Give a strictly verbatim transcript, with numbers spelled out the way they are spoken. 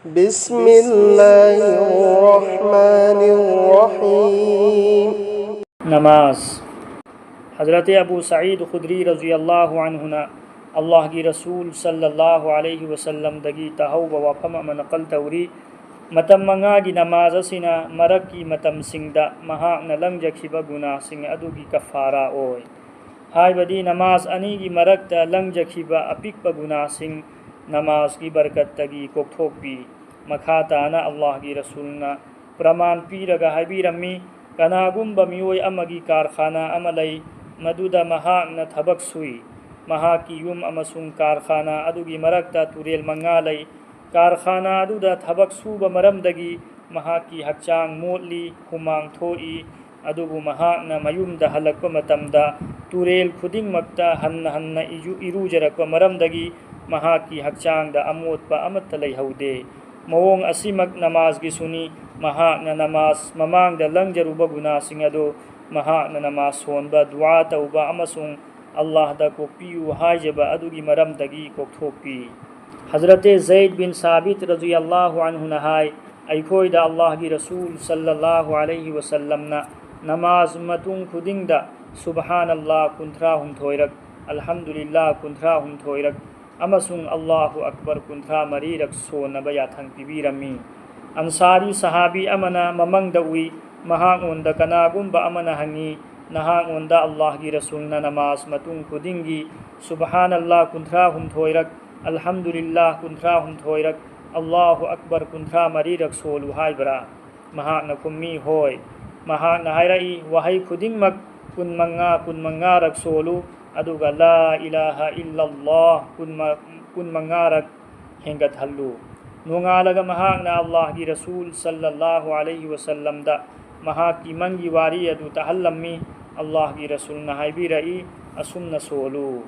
بسم الله الرحمن الرحيم. ꯅꯃꯥꯖ꯫ ꯍꯖꯔꯠ ꯑꯕꯨ ꯁꯌꯤꯗ ꯈꯨꯗ꯭ꯔꯤ ꯔꯖꯤꯌꯜꯂꯥꯍꯨ ꯑꯟꯍꯨꯅ ꯑꯜꯂꯥꯍꯒꯤ ꯔꯁꯨꯜ ꯁꯜꯂꯜꯂꯥꯍꯨ ꯑꯂꯩꯍꯤ ꯋꯁꯜꯂꯝꯗꯒꯤ ꯇꯥꯍꯧꯕ ꯋꯥꯐꯝ ꯑꯃ ꯅꯀꯜ ꯇꯧꯔꯤ꯫ ꯃꯇꯝ ꯃꯉꯥꯒꯤ ꯅꯃꯥꯖ ꯑꯁꯤꯅ ꯃꯔꯛꯀꯤ ꯃꯇꯝꯁꯤꯡꯗ ꯃꯍꯥꯛꯅ ꯂꯪꯖꯈꯤꯕ ꯒꯨꯅꯥꯁꯤꯡ ꯑꯗꯨꯒꯤ ꯀꯐꯥꯔꯥ ꯑꯣꯏ꯫ ꯍꯥꯏꯕꯗꯤ ꯅꯃꯥꯖ ꯑꯅꯤꯒꯤ ꯃꯔꯛꯇ ꯂꯪꯖꯈꯤꯕ ꯑꯄꯤꯛꯄ ꯒꯨꯅꯥꯁꯤꯡ ꯅꯃꯥꯖꯒꯤ ꯕꯔꯀꯠꯇꯒꯤ ꯀꯣꯛꯊꯣꯛꯄꯤ꯫ ꯃꯈꯥ ꯇꯥꯅ ꯑꯜꯂꯥꯍꯒꯤ ꯔꯁꯨꯜꯅ ꯄ꯭ꯔꯃꯥꯟ ꯄꯤꯔꯒ ꯍꯥꯏꯕꯤꯔꯝꯃꯤ, ꯀꯅꯥꯒꯨꯝꯕ ꯃꯤꯑꯣꯏ ꯑꯃꯒꯤ ꯀꯥꯔꯈꯥꯅꯥ ꯑꯃ ꯂꯩ, ꯃꯗꯨꯗ ꯃꯍꯥꯛꯅ ꯊꯕꯛ ꯁꯨꯏ꯫ ꯃꯍꯥꯛꯀꯤ ꯌꯨꯝ ꯑꯃꯁꯨꯡ ꯀꯥꯔꯈꯥꯅꯥ ꯑꯗꯨꯒꯤ ꯃꯔꯛꯇ ꯇꯨꯔꯦꯜ ꯃꯉꯥ ꯂꯩ꯫ ꯀꯥꯔꯈꯥꯅꯥ ꯑꯗꯨꯗ ꯊꯕꯛ ꯁꯨꯕ ꯃꯔꯝꯗꯒꯤ ꯃꯍꯥꯛꯀꯤ ꯍꯛꯆꯥꯡ ꯃꯣꯠꯂꯤ, ꯍꯨꯃꯥꯡ ꯊꯣꯛꯏ, ꯑꯗꯨꯕꯨ ꯃꯍꯥꯛꯅ ꯃꯌꯨꯝꯗ ꯍꯜꯂꯛꯄ ꯃꯇꯝꯗ ꯇꯨꯔꯦꯜ ꯈꯨꯗꯤꯡꯃꯛꯇ ꯍꯟꯅ ꯍꯟꯅ ꯏꯖꯨ-, ꯏꯔꯨꯖꯔꯛꯄ ꯃꯔꯝꯗꯒꯤ ꯃꯍꯥꯛꯀꯤ ꯍꯛꯆꯥꯡꯗ ꯑꯃꯣꯠꯄ ꯑꯃꯠꯇ ꯂꯩꯍꯧꯗꯦ꯫ ꯃꯑꯣꯡ ꯑꯁꯤꯃꯛ ꯅꯃꯥꯖꯒꯤꯁꯨꯅꯤ꯫ ꯃꯍꯥꯛꯅ ꯅꯃꯥꯖ ꯃꯃꯥꯡꯗ ꯂꯪꯖꯔꯨꯕ ꯒꯨꯅꯥꯁꯤꯡ ꯑꯗꯨ ꯃꯍꯥꯛꯅ ꯅꯃꯥꯖ ꯁꯣꯟꯕ, ꯗꯨꯋꯥ ꯇꯧꯕ ꯑꯃꯁꯨꯡ ꯑꯜꯂꯥꯍꯗ ꯀꯣꯛꯄꯤꯌꯨ ꯍꯥꯏꯖꯕ ꯑꯗꯨꯒꯤ ꯃꯔꯝꯗꯒꯤ ꯀꯣꯛꯊꯣꯛꯄꯤ꯫ ꯍꯖꯔꯠ ꯖꯩꯗ ꯕꯤꯟ ꯁꯥꯕꯤꯠ ꯔꯖꯤꯌꯜꯂꯥꯍꯨ ꯑꯟꯍꯨꯅ ꯍꯥꯏ, ꯑꯩꯈꯣꯏꯗ ꯑꯜꯂꯥꯍꯒꯤ ꯔꯁꯨꯜ ꯁꯜꯂꯜꯂꯥꯍꯨ ꯑꯂꯩꯍꯤ ꯋꯁꯜꯂꯝꯅ ꯅꯃꯥꯖ ꯃꯇꯨꯡ ꯈꯨꯗꯤꯡꯗ ꯁꯨꯕꯍꯥꯅꯜꯂꯥꯍ ꯀꯨꯟꯊ꯭ꯔꯥ ꯍꯨꯝꯊꯣꯏꯔꯛ, ꯑꯜꯍꯝꯗꯨꯂꯤꯜꯂꯥꯍ ꯀꯨꯟꯊ꯭ꯔꯥ ꯍꯨꯝꯊꯣꯏꯔꯛ ꯑꯃꯁꯨꯡ ꯑꯜꯂꯥꯍꯨ ꯑꯛꯕꯔ ꯀꯨꯟꯊ꯭ꯔꯥ ꯃꯔꯤꯔꯛ ꯁꯣꯟꯅꯕ ꯌꯥꯊꯪ ꯄꯤꯕꯤꯔꯝꯃꯤ꯫ ꯑꯟꯁꯥꯔꯤ ꯁꯍꯥꯕꯤ ꯑꯃꯅ ꯃꯃꯪꯗ ꯎꯏ꯫ ꯃꯍꯥꯛꯉꯣꯟꯗ ꯀꯅꯥꯒꯨꯝꯕ ꯑꯃꯅ ꯍꯪꯉꯤ, "ꯅꯍꯥꯛꯉꯣꯟꯗ ꯑꯜꯂꯥꯍꯒꯤ ꯔꯁꯨꯜꯅ ꯅꯃꯥꯖ ꯃꯇꯨꯡ ꯈꯨꯗꯤꯡꯒꯤ ꯁꯨꯕꯍꯥꯅꯜꯂꯥꯍ ꯀꯨꯟꯊ꯭ꯔꯥ ꯍꯨꯝꯊꯣꯏꯔꯛ, ꯑꯜꯍꯝꯗꯨꯂꯤꯜꯂꯥꯍ ꯀꯨꯟꯊ꯭ꯔꯥ ꯍꯨꯝꯊꯣꯏꯔꯛ, ꯑꯜꯂꯥꯍꯨ ꯑꯛꯕꯔ ꯀꯨꯟꯊ꯭ꯔꯥ ꯃꯔꯤꯔꯛ ꯁꯣꯜꯂꯨ ꯍꯥꯏꯕ꯭ꯔꯥ?" ꯃꯍꯥꯛꯅ ꯈꯨꯝꯃꯤ, "ꯍꯣꯏ꯫" ꯃꯍꯥꯛꯅ ꯍꯥꯏꯔꯛꯏ, "ꯋꯥꯍꯩ ꯈꯨꯗꯤꯡꯃꯛ ꯀꯨꯟꯃꯉꯥ, ꯀꯨꯟꯃꯉꯥꯔꯛ ꯁꯣꯜꯂꯨ, ꯑꯗꯨꯒ ꯂꯥ ꯏꯂꯥꯍ ꯏꯜꯂꯜꯂꯥꯍ ꯀꯨꯟꯃ-, ꯀꯨꯟꯃꯉꯥꯔꯛ ꯍꯦꯟꯒꯠꯍꯜꯂꯨ꯫" ꯅꯣꯡꯉꯥꯜꯂꯒ ꯃꯍꯥꯛꯅ ꯑꯜꯂꯥꯍꯒꯤ ꯔꯁꯨꯜ ꯁꯜꯂꯜꯂꯥꯍꯨ ꯑꯂꯩꯍꯤ ꯋꯁꯜꯂꯝꯗ ꯃꯍꯥꯛꯀꯤ ꯃꯪꯒꯤ ꯋꯥꯔꯤ ꯑꯗꯨ ꯇꯥꯍꯜꯂꯝꯃꯤ꯫ ꯑꯜꯂꯥꯍꯒꯤ ꯔꯁꯨꯜꯅ ꯍꯥꯏꯕꯤꯔꯛꯏ, "ꯑꯁꯨꯝꯅ ꯁꯣꯜꯂꯨ꯫"